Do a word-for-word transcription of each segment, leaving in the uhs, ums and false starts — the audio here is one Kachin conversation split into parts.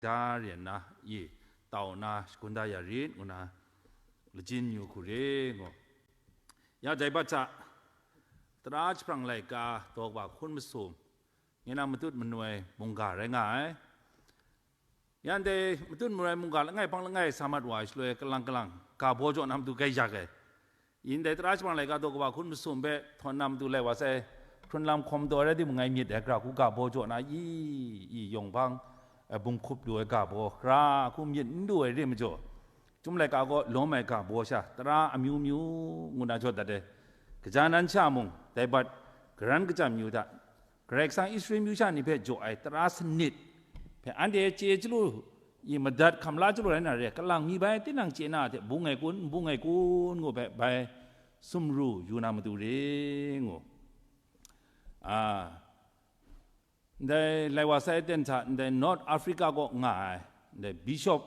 da re nna, i tau nna shagun da ya rit, ngu na lajin yu hku re ngu. Ya dai bat hta, tara jahprang laika daw kaba hkun masum, ngai na matut manoi mungga rai nga ai. Ya ndai matut manoi mungga langai hpang langai sa mat wa ai shaloi, kalang kalang ga baw jaw na matu grai yak ai. I ndai tara jahprang laika daw kaba hkun masum hpe htawn na matu lai wa sai, hkrun lam hkawm taw rai timung, ngai myit ai gara hku ga baw jaw na i, i yawng hpang, eh, bunghkup lu ai ga baw, gara hku myit n lu ai re majaw, Chyum laika gaw lawm ai ga baw sha, tara amyu myu ngu na jaw dat ai. Kaja nan sha mung, dai bat karan kachyam myu hta, Karai Kasang Israel myu sha ni hpe jaw ai tara sanit hpe anhte chye chyalu i madat hkam la chyalu rai na re, kalang mi bai tinang chye na hte bung ai kun, n bung ai kun ngu hpe bai sumru yu na matu re ngu. A, ndai lai wa sai aten hta ndai North Africa kaw nga ai ndai Bishop,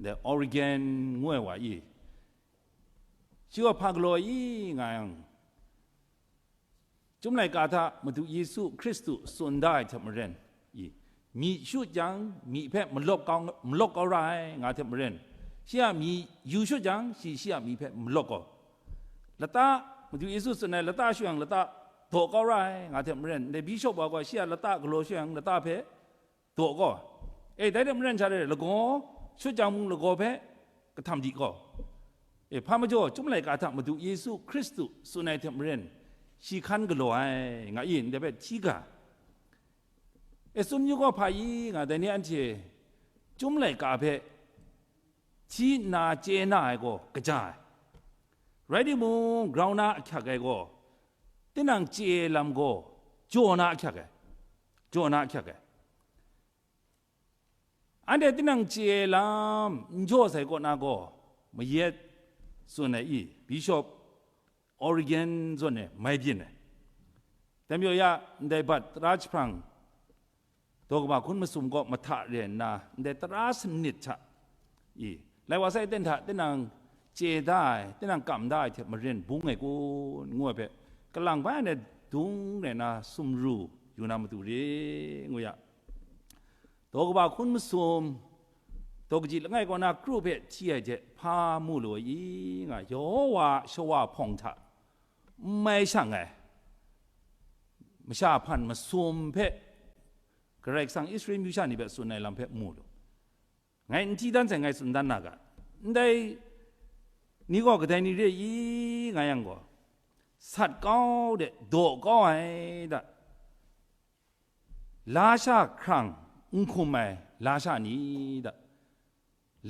ndai Origen ngu ai wa i, shi gaw hpa galaw i nga yang, Chyum laika hta Madu Yesu Hkristu tsun da ai hte maren, i, myi shu jang, myi hpe malawk kau, malawk kau ra ai, nga hte maren, shi a myi yu shu jang, shi, shi a myi hpe malawk gaw, lata, Madu Yesu tsun ai, lata shu yang lata daw kau ra ai, nga hte maren, ndai bishop wa gaw shi a lata galaw shu yang lata hpe daw gaw, e, dai hte maren sha re, lagaw, shut jang mung lagaw hpe kahtam di gaw, e, hpa majaw, Chyum laika hta Madu Yesu Hkristu tsun ai hte maren, shi hkan galaw ai, nga i, ndai hpe hti ga. E, tsun yu gaw hpa i, nga, dai ni anhte Chyum laika hpe hti nna chye na ai gaw kaja ai. Rai timung, grau na ahkyak ai gaw, tinang chye lam gaw jaw na ahkyak ai, jaw na ahkyak ai. Anhte tinang chye lam n jaw sai kaw na gaw, mayat tsun ai i, Bishop Origen zawn e mai byin ai. Dai majaw ya, ndai bat tara jahprang daw kaba hkun masum kaw mahta re nna, ndai tara sanit hta i, lai wa sai aten hta tinang chye da ai, tinang kam da ai hte maren bung ai kun, ngu ai hpe, kalang bai anhte dung rai na sumru yu na matu re, ngu ya. Daw kaba hkun masum, daw kaji langai kaw na kru hpe hti ai hte hpa mu lu ai i, nga, Yehowa a shawa hpawng hta n mai shang ai masha hpan masum hpe Karai Kasang Israel myu sha ni hpe tsun ai lam hpe mu lu. Ngai n hti dan sai, ngai tsun dan na ga, ndai ni gaw kadai ni re i, nga yang gaw, sat kau de, daw kau ai da, la sha hkrang n hkum ai la sha ni da,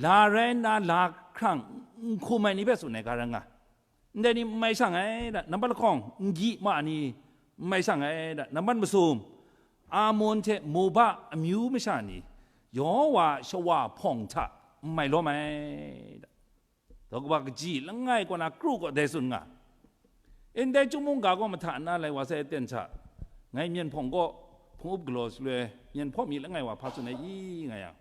la rai nna la hkrang n hkum ai ni hpe tsun ai ga rai nga. Ndai ni n mai shang ai da, nambat lahkawng n gyi ma ni n mai shang ai da, nambat masum, Amon hte Moba amyu masha ni, Yehowa a shawa hpawng hta n mai lawm ai da. Daw kaba kaji langai kaw na kru kaw dai tsun nga. Ndai Chyum mungga kaw mahta nna lai wa sai aten hta, ngai Myen hpawng kaw hpung up galaw shaloi, Myen hpawng mi langai wa hpa tsun ai i, nga yang,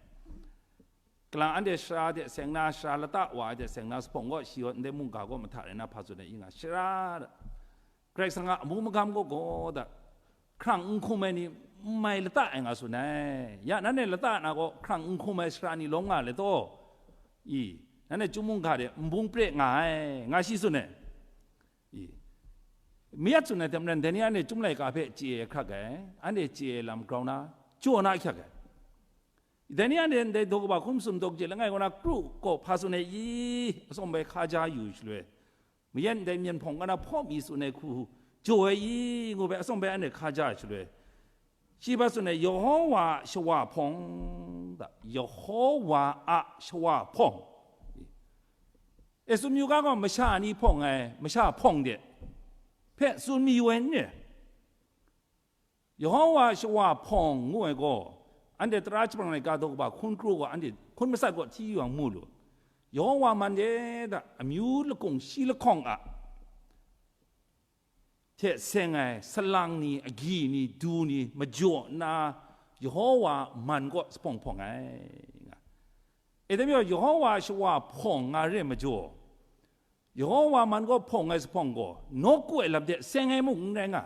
kalang anhte sara de seng na, sara lata wa ai de seng na, sa hpawng gaw shi gaw ndai mungga kaw mahta rai na hpa tsun ai i, nga, sara Karai Kasang a amu magam gaw gaw da, hkrang n hkum ai ni n mai lata ai, nga tsun ai. Ya, nanhte lata na gaw hkrang n hkum ai sara ni lawm nga le taw? I, nanhte Chyum mungga de n bung pre nga ai, nga shi tsun ai. I, mayat tsun ai hte maren, dai ni anhte Chyum laika hpe chye ai hkrak ai, anhte chye ai lam grau na, jaw na ahkyak ai. Dai ni anhte ndai daw kaba hkun masum daw kaji langai kaw na kru gaw hpa tsun ai i, atsawm bai hkaja yu shaloi, mayan ndai Myen hpawng kaw na hpawng mi tsun ai hku jaw ai i, ngu bai atsawm bai anhte hkaja ai shaloi, shi hpa tsun ai, Yehowa a shawa hpawng da, Yehowa a shawa hpawng. E, tsun yu ga gaw, masha ni hpawng ai, masha hpawng de hpe tsun mayu ai n re? Yehowa a shawa hpawng ngu ai gaw, anhte tara jahprang laika daw kaba hkun kru gaw, anhte hkun matsat gaw hti yu yang mu lu. Yehowa man de da, amyu lakung shi lahkawng a hte seng ai salang ni, agyi ni, du ni majaw nna, Yehowa man kaw sa hpawng hpawng ai, nga. E, dai majaw, Yehowa a shawa hpawng nga re majaw, Yehowa man kaw hpawng ai sa hpawng gaw, nawku ai lam hte seng ai mung n rai nga.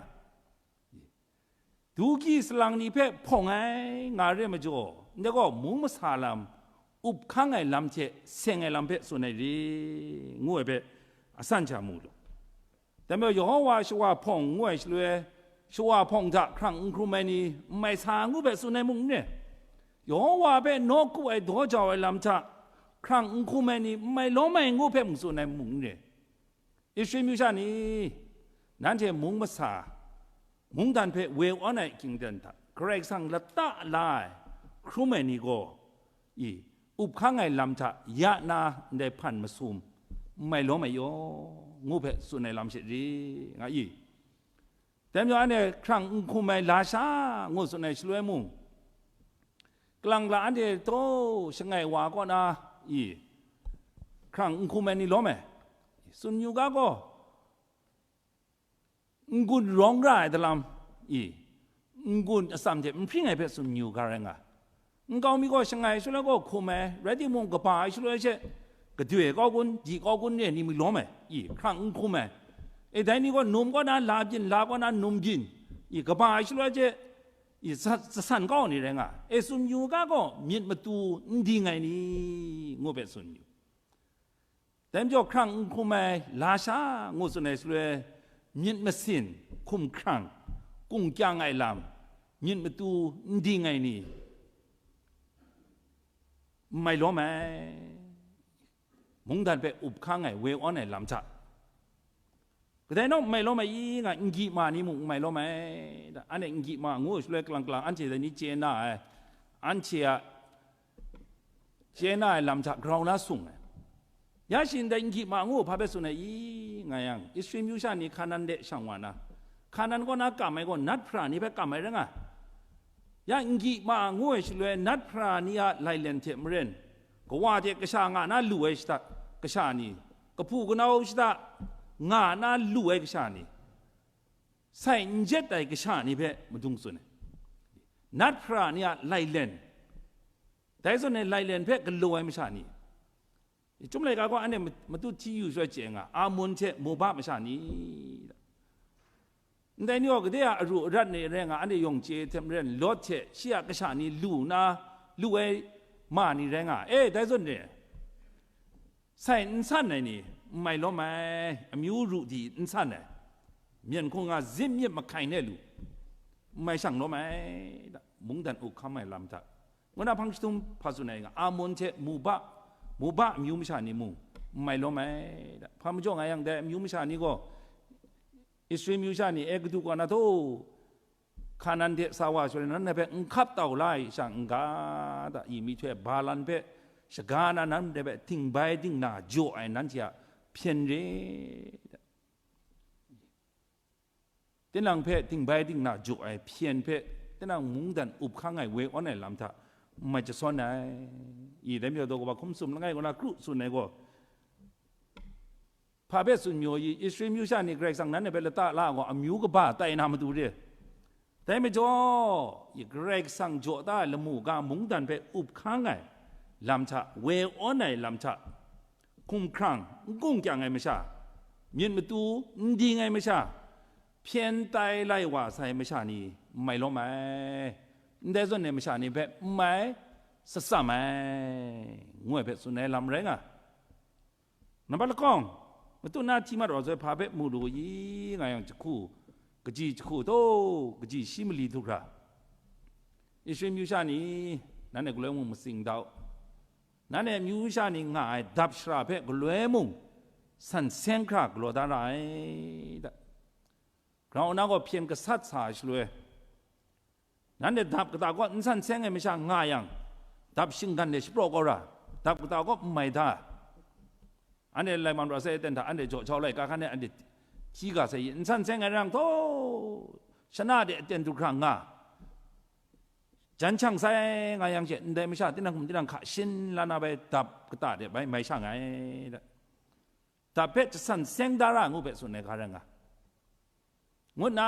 Dugyi salang ni hpe hpawng ai nga re majaw, Ndai gaw mung masa lam, up hkang ai lam hte seng ai lam hpe tsun ai re, ngu ai hpe asan sha mu lu. Dai majaw, Yehowa shawa hpawng ngu ai shaloi, shawa hpawng hta hkrang n hkrum ai ni n mai sa ngu hpe tsun ai mung n re, Yehowa hpe nawku ai daw jau ai lam hta hkrang n hkrum ai ni n mai lawm ai ngu hpe mung tsun ai mung n re. Israel myu sha ni, nanhte mung masa, mungdan hpe woi awn ai hkying ten hta Karai Kasang lata la ai, hkrum ai ni gaw, i, up hkang ai lam hta ya na ndai hpan masum n mai lawm ai yaw, ngu hpe tsun ai lam she re, nga i. Dai majaw anhte hkrang n hkum ai la sha ngu tsun ai shaloi mung, kalang la anhte taw shangai wa kaw na, i, hkrang n hkum ai ni lawm ai. Tsun yu ga gaw, n-gun rawng ra ai dalam, i, n-gun atsam hte n hpring ai hpe tsun yu ga rai nga. Nkau mi gaw shangai shaloi gaw hkum ai, rai timung, kaba ai shaloi she, gadoi kau kun, di kau kun re ni mi lawm ai, i, hkrang n hkum ai. E, dai ni gaw num kaw na la byin, la kaw na num byin, i, kaba ai shaloi she, i, sa-, sa san kau ni rai nga. E, tsun yu ga gaw myit matu n ding ai ni, ngu hpe tsun yu. Dai majaw hkrang n hkum ai la sha ngu tsun ai shaloi, myit masin, hkum hkrang, kung kyang ai lam, myit matu n ding ai ni, n mai lawm ai. Mungdan hpe up hkang ai, woi awn ai lam hta. Kadai naw n mai lawm ai i nga, n gyi ma ni mung n mai lawm ai. Da, anhte n gyi ma ngu shaloi kalang kalang anhte dai ni chye na ai, anhte a chye na ai lam hta grau na sung ai. Ya shi ndai n gyi ma ngu hpa hpe tsun ai i nga yang, Israel myu sha ni Hkanan de shang wa na, Hkanan kaw na kam ai gaw nat hpra ni hpe kam ai rai nga. Ya n gyi ma ngu ai shaloi, nat hpra ni a lailen hte maren, kawa hte kasha nga na lu ai shada kasha ni, kahpu kanau shada nga na lu ai kasha ni, sai n jet ai kasha ni hpe madung tsun ai. Nat hpra ni a lailen, dai zawn e lailen hpe galaw ai masha ni, Chyum laika gaw anhte ma-, matut hti yu shaloi chye nga, Amun hte Moba masha ni? Ndai ni gaw gade a aru arat ni rai nga, anhte yawng chye hte maren, Lot hte shi a kasha ni lu na, lu ai ma ni rai nga, e, dai zawn re, sai n san ai ni, n mai lawm ai, amyu ru di n san ai, myen hkung nga zim myit mahkai ne lu, n mai shang lawm ai, da, mungdan up hkam ai lam hta, ngu na hpang jahtum hpa tsun ai nga, Amun hte Moba, Moba amyu masha ni mung n mai lawm ai, da, hpa majaw nga yang, dai amyu masha ni gaw, Israel myu sha ni, Egutu kaw na htaw, Hkanan de sa wa shaloi, nanhte hpe n hkap tau la ai shang n ga, da, i myihtoi Balan hpe shaga na, nanhte hpe dingbai dingna jaw ai nanhte a hpyen re, da. Tinang hpe dingbai dingna jaw ai hpyen hpe, tinang mungdan up hkang ai woi awn ai lam hta n mai jasawn ai. I dai majaw daw kaba hkum sum langai kaw na kru tsun ai gaw, hpa hpe tsun mayu i, Israel myu sha ni Karai Kasang nanhte hpe lata la gaw, amyu kaba tai na matu re. Dai majaw, i Karai Kasang jaw da ai lamu ga mungdan hpe up hkang ai lam hta, woi awn ai lam hta, hkum hkrang, n kung kyang ai masha, myit matu n ding ai masha, hpyen tai lai wa sai masha ni n mai lawm ai, ndai zawn ai masha ni hpe n mai satsam ai, ngu ai hpe tsun ai lam rai nga. Nambat lakawng, matut na hti mat wa sai hpa hpe mu lu i nga yang, jahku, kaji jahku taw, kaji shi mali du hkra, Israel myu sha ni, nanhte galoi mung matsing dau, nanhte myu sha ni nga ai dap shara hpe galoi mung san seng hkra galaw da ra ai, da. Grau na gaw hpyen gasat sa ai shaloi, nanhte dap kata kaw n san seng ai masha nga yang, dap shinggan de shapraw kau ra, dap kata kaw n mai da. Anhte lai man ra sai aten hta, anhte jaw jau laika hkan e anhte hti ga sai, n san seng ai rang taw, shana de aten du hkra nga, jan shang sai nga yang she, ndai masha tinang hkum tinang hka shin la na bai dap kata de bai mai sha nga ai, da. Dap hpe jasan seng da ra ngu hpe tsun ai ga rai nga. Ngut na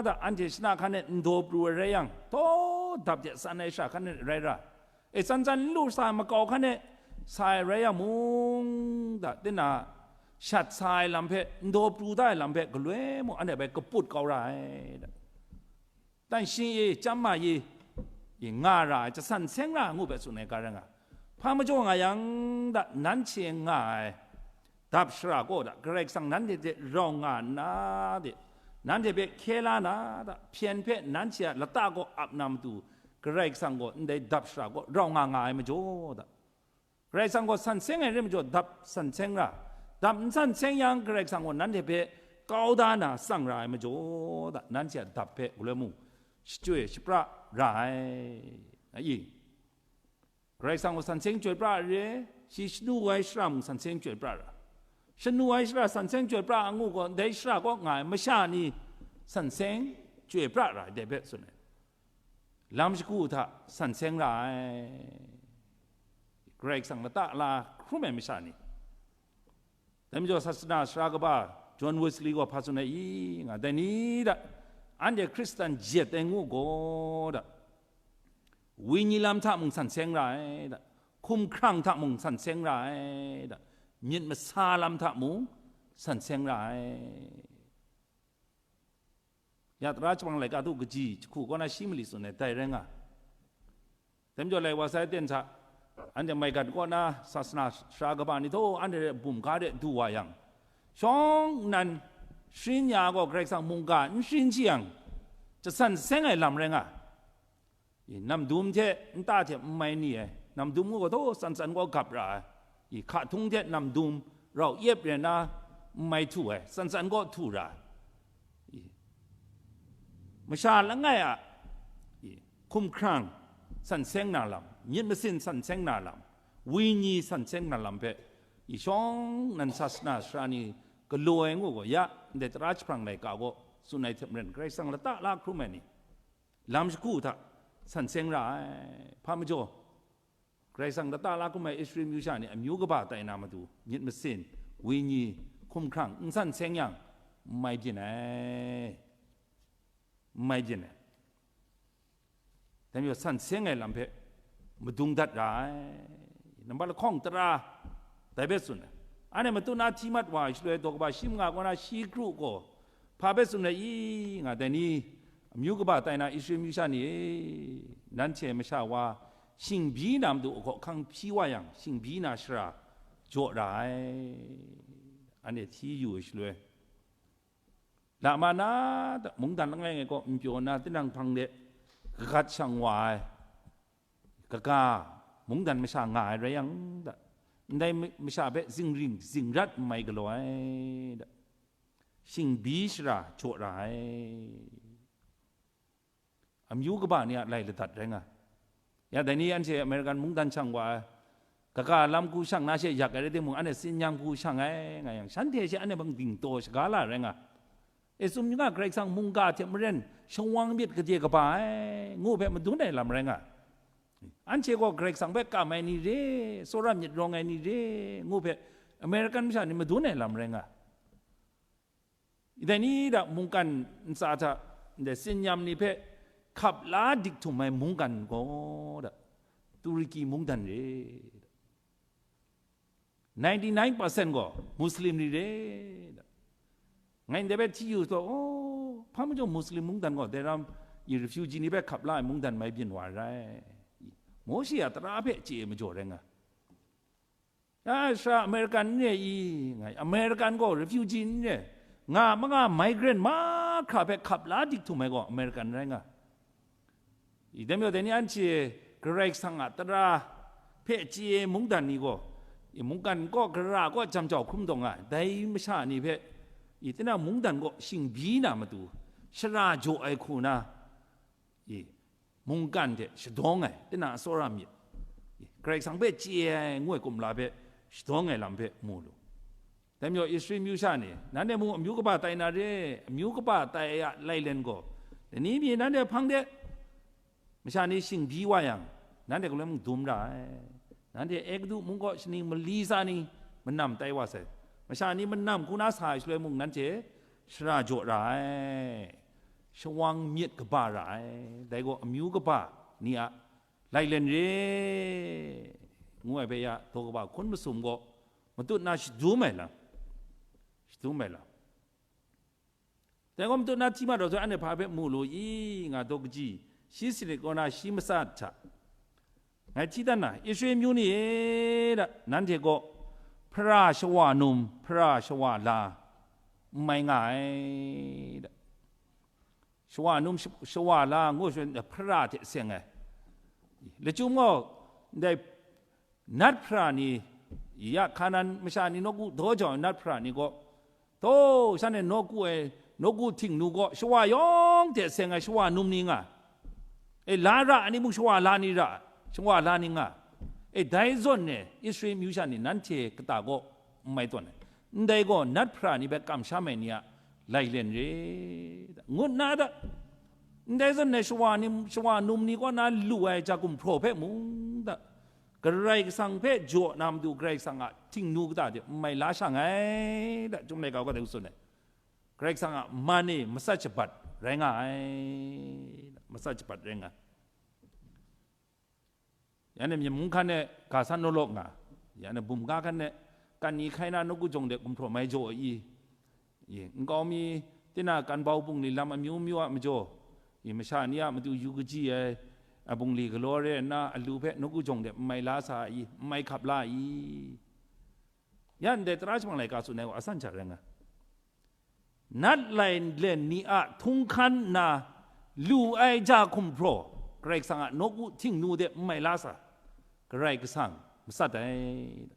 da, anhte shana hkan e n daw pru ai rai yang, taw dap de san ai shara hkan e rai ra, e, tsan tsan n lu sa ai makau hkan e sa ai rai yang mung, da, tinang shat sa ai lam hpe, n daw pru da ai lam hpe galoi mung anhte bai kaput kau ra ai, da. Dan shing e, chyam ma e, i nga ra ai, jasan seng ra ai ngu hpe tsun ai ga rai nga. Hpa majaw nga yang da, nanhte nga ai dap shara kaw da, Karai Kasang nanhte hte rau nga nna de, nanhte hpe hkye la na da, hpyen hpe nanhte a lata kaw ap na matu, Karai Kasang gaw ndai dap shara kaw rau nga nga ai majaw da, Karai Kasang gaw san seng ai rai majaw, dap san seng ra, dap n san seng yang, Karai Kasang gaw nanhte hpe kau da na tsang ra ai majaw da, nanhte a dap hpe galoi mung shachyoi shapra ra ai. A i, Karai Kasang gaw san seng chyoi pra ai re, shi shanu ai shara mung san seng chyoi pra ra. Shanu ai shara san seng chyoi pra a ngu gaw, ndai shara kaw nga ai masha ni san seng chyoi pra ra ai, dai hpe tsun ai. Lam shagu hta san seng ra ai, Karai Kasang lata la hkrum ai masha ni. Dai majaw, Sasana Sara kaba John Wesley gaw hpa tsun ai i nga, dai ni da, anhte Hkristan jet ai ngu gaw da, wenyi lam hta mung san seng ra ai da, hkumhkrang hta mung san seng ra ai da, myit masa lam hta mung san seng ra ai. Ya tara jahpang laika du kaji jahku kaw na shi mali tsun ai, dai rai nga. Dai majaw, lai wa sai ten hta, anhte maigan kaw na Sasana Sara kaba ni htaw anhte hte bum ga de du wa yang, shawng nnan sharin ya gaw Karai Kasang mungga n sharin shi yang, jasan seng ai lam rai nga. I, namdum hte nta hte n mai ni ai, namdum gaw taw tsan tsan gaw gap ra ai, i, hka htung hte namdum rau yep rai nna n mai htu ai, tsan tsan gaw htu ra ai. I, masha langai a, i, hkumhkrang san seng na lam, myit masin san seng na lam, wenyi san seng na lam hpe, i, shawng nnan Sasana Sara ni galaw ai ngu gaw, ya ndai tara jahprang laika gaw tsun ai hte maren, Karai Kasang lata la hkrum ai ni, lam shagu hta san seng ra ai. Hpa majaw, Karai Kasang lata la hkrum ai Israel myu sha ni amyu kaba tai na matu, myit masin, wenyi, hkumhkrang n san seng yang, n mai byin ai, n mai byin ai. Dai majaw, san seng ai lam hpe madung dat ra ai. Nambat lahkawng tara dai hpe tsun ai. Anhte matut na hti mat wa ai shaloi, daw kaba shi manga kaw na shi kru gaw hpa hpe tsun ai i nga, dai ni, amyu kaba tai na Israel myu sha ni e, nanhte masha wa shingbyi na matu ahkaw ahkang hpyi wa yang, shingbyi na shara jaw ra ai. Anhte hti yu ai shaloi, la ma na da, mungdan langai ngai kaw n pyaw na, tinang hpang de kagat shang wa ai, kaga mungdan masha nga ai rai yang da, ndai masha hpe zingring zingrat n mai galaw ai da, shingbyi shara jaw ra ai. Amyu kaba ni a lai ladat rai nga. Ya, dai ni anhte American mungdan shang wa ai, kaga lam hku shang na she yak ai rai timung, anhte tsin nyam hku shang ai nga yang, shanhte she anhte bang dingtaw shaga la rai nga. E, tsun nga, Karai Kasang mungga hte maren shawang myit gade kaba ai, ngu hpe madun ai lam rai nga. Anhte gaw Karai Kasang hpe kam ai ni re, tsawra myit rawng ai ni re, ngu hpe American masha ni madun ai lam rai nga. Dai ni da mungkan ntsa hta, ndai tsin nyam ni hpe hkap la dik htum ai mungkan gaw da, Turki mungdan re. Ninety nine percent gaw Muslim ni re. Ngai ndai hpe hti yu taw, oh, hpa majaw Muslim mungdan gaw dai ram i refugee ni hpe hkap la ai mungdan mai byin wa rai. Mawshe a tara hpe chye ai majaw rai nga. Ya, sha American n re i, ngai, American gaw refugee n re, nga manga migrant mahkra hpe hkap la dik htum ai gaw American rai nga. I, dai majaw, dai ni anhte Karai Kasang a tara hpe chye ai mungdan ni gaw, i, mungkan kaw, gara kaw jam jau hkrum taw nga ai. Dai masha ni hpe, i, tinang mungdan kaw shingbyi na matu, shara jaw ai hku na, i, mungkan hte shadawng ai, tinang a tsawra myit, i, Karai Kasang hpe chye ai ngu ai kumla hpe shadawng ai lam hpe mu lu. Dai majaw, Israel myu sha ni, nanhte mung amyu kaba tai na re, amyu kaba tai ai a lailen gaw, dai ni pyi nanhte hpang de masha ni shingbyi wa yang, nanhte galoi mung dum ra ai. Nanhte Egutu mung kaw shaning mali tsa ni manam tai wa sai. Masha ni manam hku na sa ai shaloi mung, nanhte shara jaw ra ai. Shawang myit kaba ra ai. Dai gaw amyu kaba ni a lailen re, ngu ai hpe ya, daw kaba hkun masum gaw matut na shadum ai lam, shadum ai lam. Dai gaw matut na hti mat ai zawn, anhte hpa hpe mu lu i, nga daw kaji Shi sanit kaw na shi matsat hta, ngai hti dan na, Israel amyu ni e, da, nanhte gaw hpara shawa num, hpara shawa la n mai nga ai, da. Shawa num, sh-, shawa la ngu shun, hpara hte seng ai. Lachyum gaw, ndai nat hpara ni, ya Hkanan masha ni nawku daw jau ai nat hpara ni gaw, taw, shan e nawku ai, nawku htingnu gaw shawa yawng hte seng ai shawa num ni nga, e, la ra ai ni mung shawa la ni ra, shawa la ni nga, e, dai zawn e Israel amyu sha ni nanhte kata gaw n mai tawn ai. Ndai gaw nat hpara ni hpe kamsham ai ni a lailen re, ngut na da. Ndai zawn e shawa ni, shawa num ni kaw na lu ai ja gumhpraw hpe mung da, Karai Kasang hpe jaw na matu Karai Kasang a htingnu kata de n mai la sha nngai, da, Chyum laika gaw dai tsun ai. Karai Kasang a man e matsat shabat rai nga ai, matsat shabat rai nga ai. Ya ne myen mung hkan e ga san naw lawk nga, ya ne bum ga hkan e kan ni hkai na nawku jawng de gumhpraw mai jaw ai i, i, nkau mi, tina kan bau bungli lam amyu myu a majaw, i, masha ni a matu yu kaji ai, a bungli galaw re nna alu hpe nawku jawng de n mai la sa ai i, n mai hkap la ai i. Ya ndai tara shamang laika tsun ai wa asan hta rai nga. Nat lailen ni a htunghkan nna lu ai ja gumhpraw, Karai Kasang a nawku htingnu de n mai la sa, Karai Kasang matsat ai.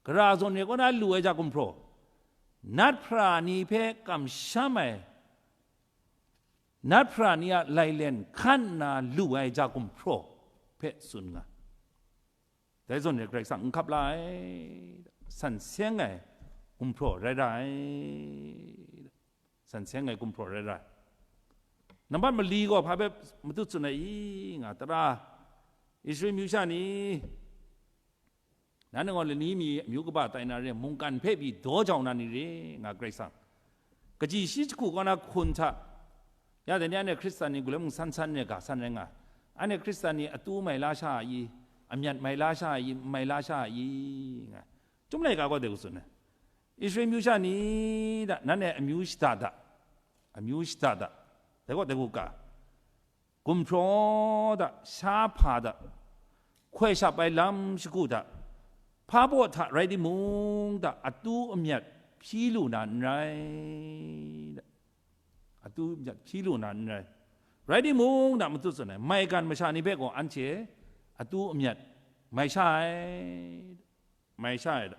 Gara zawn e kaw na lu ai ja gumhpraw, nat hpara ni hpe kamsham ai, nat hpara ni a lailen hkan nna lu ai ja gumhpraw hpe tsun nga. Dai zawn e Karai Kasang n hkap la ai, san seng ai gumhpraw rai ra ai, san seng ai gumhpraw rai ra ai. Nambat mali gaw hpa hpe matut tsun ai i nga, tara, Israel amyu sha ni, nanhte gaw lani mi amyu kaba tai na re, mungkan hpe pyi daw jau na ni re, nga Karai Kasang. Kaji shi jahku kaw na hkun hta, ya dai ni anhte Hkristan ni galoi mung san san re ga san rai nga, anhte Hkristan ni atu mai la sha a i, amyat mai la sha a i, mai la sha a i, nga. Chyum laika gaw dai tsun ai. Israel amyu sha ni da, nanhte amyu shada da, amyu shada da, dai gaw dai hku ka, gumhpraw da, sha hpa da, hkoi shap ai lam shagu da, hpa baw hta rai timung da, atu amyat hpyi lu na n rai, da, atu amyat hpyi lu na n rai. Rai timung da, matut tsun ai, maigan masha ni hpe gaw anhte atu amyat mai sha ai, mai sha ai da.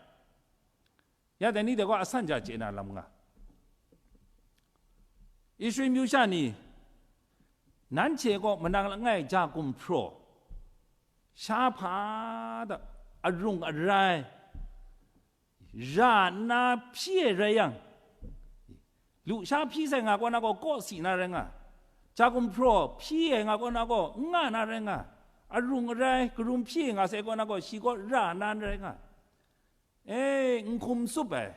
Ya dai ni dai gaw asan ja chye na lam nga. Israel amyu sha ni, nanhte gaw manang langai ja gumhpraw, sha hpa da, arung arai, ra nna hpyi ai rai yang, lusha hpyi sai nga kaw na gaw kawsi na rai nga, ja gumhpraw hpyi ai nga kaw na gaw n nga na rai nga, arung arai karum hpyi nga sai kaw na gaw shi gaw ra na rai nga. E, n hkum tsup ai,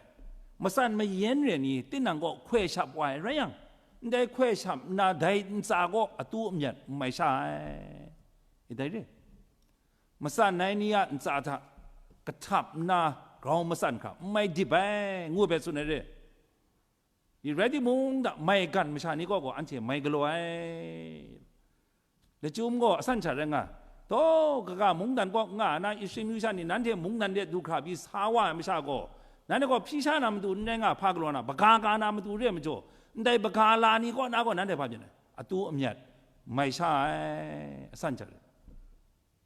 matsan mayan re ni tinang gaw hkoi shap wa ai rai yang, ndai hkoi shap nna dai ntsa gaw atu amyat n mai sha ai. E, dai re, matsan ai ni a ntsa hta kahtap nna grau matsan hkra n mai dip ai, ngu ai hpe tsun ai re. I rai timung da, maigan masha ni kaw gaw anhte mai galaw ai. Lachyum gaw asan sha rai nga, taw, kaga mungdan kaw nga na Israel amyu sha ni nanhte mungdan de du hkra pyi sa wa ai masha gaw, nanhte gaw hpyi sha na matu n rai nga, hpa galaw na, baga ka na matu re ai majaw, ndai baga la ni kaw na gaw nanhte hpa byin ai, atu amyat mai sha ai, asan sha rai.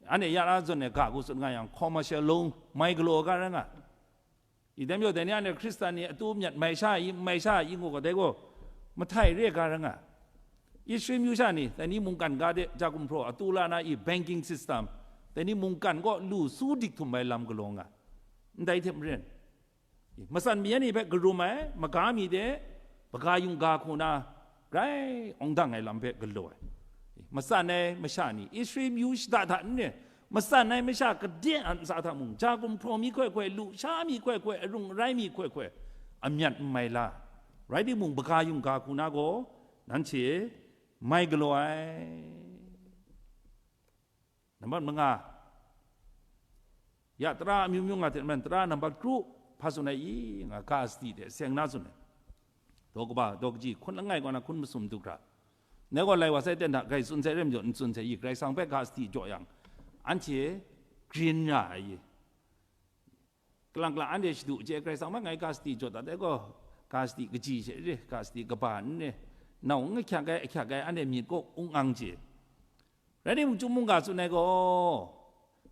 Anhte ya na zawn e ga hku tsun nga yang, commercial law mai galaw ga rai nga. I dai majaw, dai ni anhte Hkristan ni atu myat mai sha ai, mai sha ai ngu gaw, dai gaw mahtai re ga rai nga. Israel amyu sha ni, dai ni mungkan ga de ja gumhpraw atu la na i banking system, dai ni mungkan gaw lu su dik htum ai lam galaw nga. Ndai hte maren, matsan mi ni hpe karum ai, maga mi de, baga yung ga hku na, grai awng dang ai lam hpe galaw ai. Matsan ai masha ni, Israel amyu shada hta n ren, matsan ai masha kade a ntsa hta mung, ja gumhpraw mi hkoi hkoi, lusha mi hkoi hkoi, arung arai mi hkoi hkoi, amyat n mai la, rai timung, baga yung ga hku na gaw, nanhte mai galaw ai. Nambat manga, ya tara amyu myu nga hte maren, tara nambat kru hpa tsun ai i nga, ga sadi hte seng na tsun ai. Daw kaba, daw kaji, hkun langai kaw na hkun masum du hkra, Ngai gaw lai wa sai ten hta, grai tsun sai rem jaw, n tsun sai i, Karai Kasang hpe ga sadi jaw yang, anhte grin ra ai i. Kalang kalang anhte shadu chye, Karai Kasang hpe ngai ga sadi jaw dat ai gaw, ga sadi kaji she re, ga sadi kaba n re, nau n ahkyak ai, ahkyak ai, anhte myit kaw ung ang chye. Rai timung, Chyum mungga tsun ai gaw,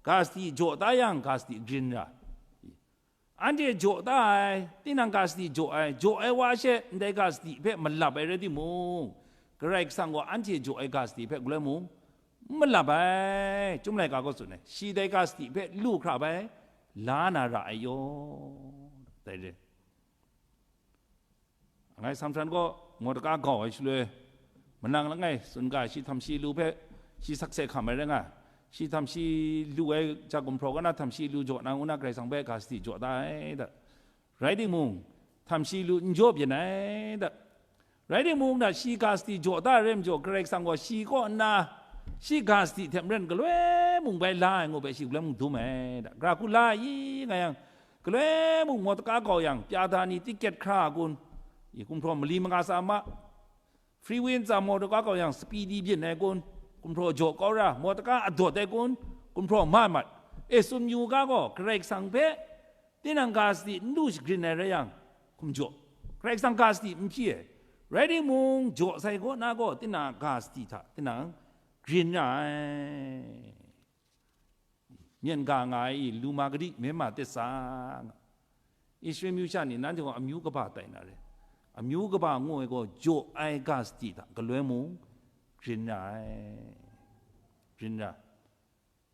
ga sadi jaw da yang, ga sadi grin ra. Anhte jaw da ai, tinang ga sadi jaw ai, jaw ai wa she ndai ga sadi hpe malap ai rai timung, Karai Kasang gaw anhte jaw ai ga sadi hpe galoi mung n malap ai. Chyum laika gaw tsun ai, shi dai ga sadi hpe lu hkra bai la na ra ai yaw, dai re. Ngai Samhtan gaw Mordeka gau ai shaloi, manang langai tsun ga, shi htam shi lu hpe shi sakse hkam ai rai nga, shi htam shi lu ai ja gumhpraw kaw na htam shi lu jaw na ngu na Karai Kasang hpe ga sadi jaw da ai da. Rai timung, htam shi lu n jaw byin ai da. Rai timung, na shi ga sadi jaw da ai rai majaw, Karai Kasang gaw shi kaw nna, shi ga sadi hte maren galoi mung bai la ai ngu bai shi galoi mung dum ai da. Gara hku la ai i nga yang, galoi mung Mordeka gau yang, pya da ni tiket hkra a kun, i gumhpraw mali manga sa ma, Free Wind tsa Mordeka gau yang, Speedy byin ai kun, gumhpraw jaw kau ra, Mordeka adawt ai kun, gumhpraw mat mat. E, tsun yu ga gaw, Karai Kasang hpe tinang ga sadi n lu shagrin ai rai yang, hkum jaw. Karai Kasang ga sadi n hpyi ai. Rai timung, jaw sai kaw na gaw, tinang ga sadi hta tinang grin ra ai. Myen ga nga ai i, lu ma gadi, myen ma tet sa nga. Israel myu sha ni, nanhte gaw amyu kaba tai na re. Amyu kaba ngu ai gaw, jaw ai ga sadi hta galoi mung grin ra ai. Grin ra.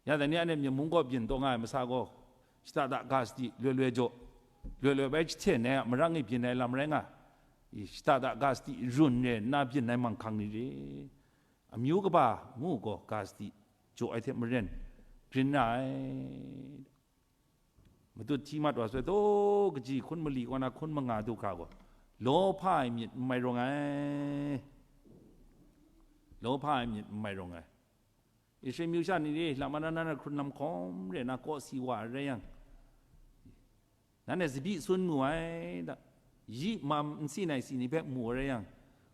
Ya dai ni, anhte myen mung kaw byin taw nga ai masa gaw, shada da ga sadi loi loi jaw, loi loi bai jahten ai a marang e byin ai lam rai nga. I, shada da ga sadi run re nna byin ai manghkang ni re. Amyu kaba ngu gaw ga sadi jaw ai hte maren grin ra ai. Matut hti mat wa soi, taw kaji hkun mali kaw na hkun manga du hkra gaw, lawhpa ai myit n mai rawng ai. Lawhpa ai myit n mai rawng ai. Israel myu sha ni re, lam ana nan hkrun lam hkawm re na kawsi wa ai rai yang, nanhte tsabyi sun mu ai da, yi mam nsi nai si ni hpe mu ai rai yang,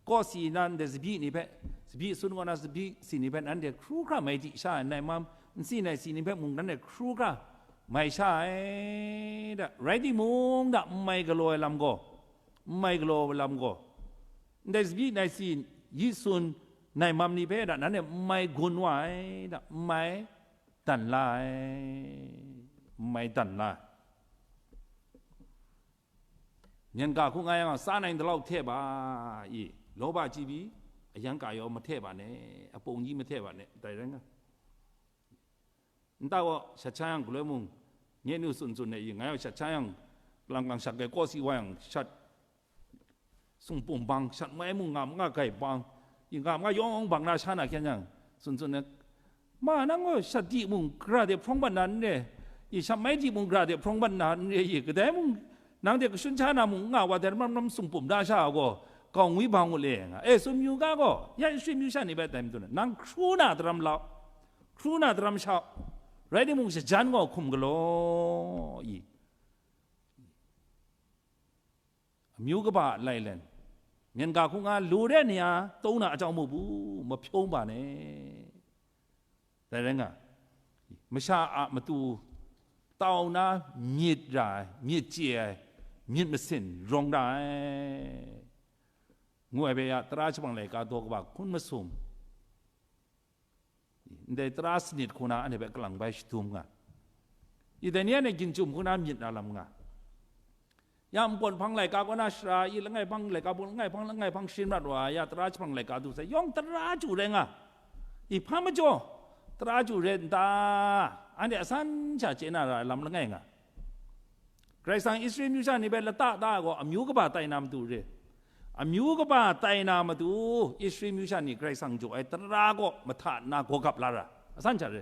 kawsi nan de tsabyi ni hpe, tsabyi sun kaw na tsabyi si ni hpe nanhte hkru hkra mai di sha ai, nai mam nsi nai si ni hpe mung nanhte hkru hkra mai sha ai da, rai timung da, n mai galaw ai lam gaw, n mai galaw ai lam gaw, ndai tsabyi nai si yi sun nai mam ni hpe da, nanhte n mai gun wa ai da, n mai dan la ai, n mai dan la ai. Myen ga hku nga yang, sa nai dalau hte ba i, lawba chyi bi, ayan ka yaw mahte ba ne, apung ji mahte ba ne, dai rai nga. Nta gaw shat sha yang galoi mung, nye nu tsun tsun ai i, ngai gaw shat sha yang, lang lang shat ai kawsi wa yang, shat sungpum bang, shat mai mung nga ma nga gai bang, i nga ma nga yawng bang na sha na hkyen yang, tsun tsun ai, ma, nang gaw shat di mung gara de hprawng bat na n re, i shat mai di mung gara de hprawng bat na n re, i kadai mung, nang de kashun sha na mung nga wa, dai ram ram sungpum na sha gaw, kau ngwi bang u le nga. E, tsun yu ga gaw, ya Israel myu sha ni bai dai madun, nang hkru na daram lau, hkru na daram shau, rai timung, shajan gaw hkum galaw i. Amyu kaba a lailen, myen ga hku nga lu re ni a, tau na a jau mu bu, mahpyawng ba ne. Dai rai nga, masha a matu tau na myit ra ai, myit chye ai, myit masin rawng ra ai, ngu ai hpe ya, tara jahpang laika daw kaba hkun masum, ndai tara sanit hku na anhte hpe kalang bai shadum nga. I dai ni anhte ginchum hku na myit na lam nga. Ya npawt hpang laika kaw na shara i langai hpang, laika bung langai hpang, langai hpang shin mat wa, ya tara jahpang laika du sai, yawng tara chyu rai nga. I hpa majaw, tara chyu rai n ta? Anhte asan sha chye na ra ai lam langai nga. Karai Kasang Israel myu sha ni hpe lata da ai gaw, amyu kaba tai na matu re. Amyu kaba tai na matu, Israel myu sha ni Karai Kasang jaw ai tara kaw mahta nna gaw gap la ra, asan sha re.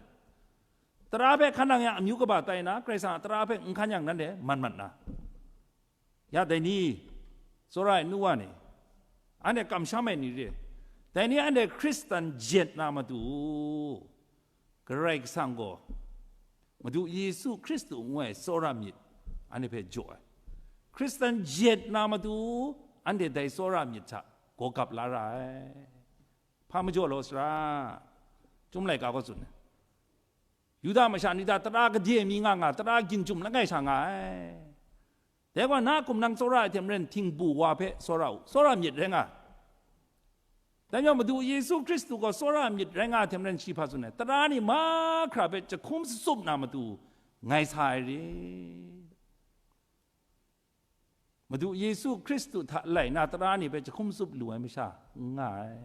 Tara hpe hkan nang yang amyu kaba tai na, Karai Kasang a tara hpe n hkan yang nanhte man mat na. Ya dai ni, tsawra ai nu wa ni, anhte kamsham ai ni re. Dai ni anhte Hkristan jet na matu, Karai Kasang gaw, Madu Yesu Hkristu ngu ai tsawra myit anhte hpe jaw ai. Hkristan jet na matu, anhte dai tsawra myit hta gaw gap la ra ai. Hpa majaw law sara, Chyum laika gaw tsun ai. Yuda masha ni hta tara gade mi nga nga, tara ginjum langai sha nga ai. Dai gaw na hkum nang tsawra ai hte maren htingbu wa hpe tsawra u, tsawra myit rai nga ai. Dai majaw Madu Yesu Hkristu gaw tsawra myit rai nga ai hte maren shi hpa tsun ai, tara ni mahkra hpe jahkum tsatsup na matu ngai sa ai re. Madu Yesu Hkristu hta lai na tara ni hpe jahkum tsup lu ai masha n nga ai.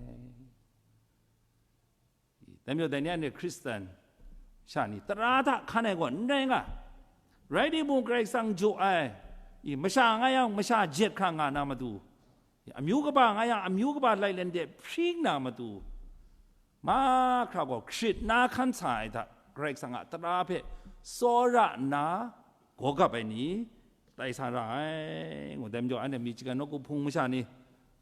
Dai majaw dai ni anhte Hkristan sha ni tara hta hkan ai gaw n rai nga. Rai timung, Karai Kasang jaw ai, i, masha nga yang masha jet hkra nga na matu, i, amyu kaba nga yang amyu kaba lailyen de hpring na matu, mahkra gaw hkrit na hkan sa ai hta, Karai Kasang a tara hpe tsawra nna gaw gap ai ni tai sa ra ai, ngu dai majaw, anhte mi chyagan nawku hpung masha ni,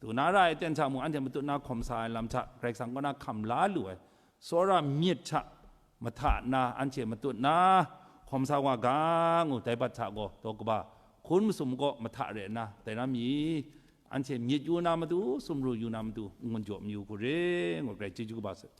du na ra ai aten hta mung, anhte matut na hkawm sa ai lam hta Karai Kasang kaw na hkam la lu ai, tsawra myit hta mahta na anhte matut na hkawm sa wa ga, ngu dai bat hta gaw daw kaba hkun masum kaw mahta re nna, dai na mi, anhte myit yu na matu, sumru yu na matu, n-gun jaw mayu hku re, ngu grai chyeju kaba sai.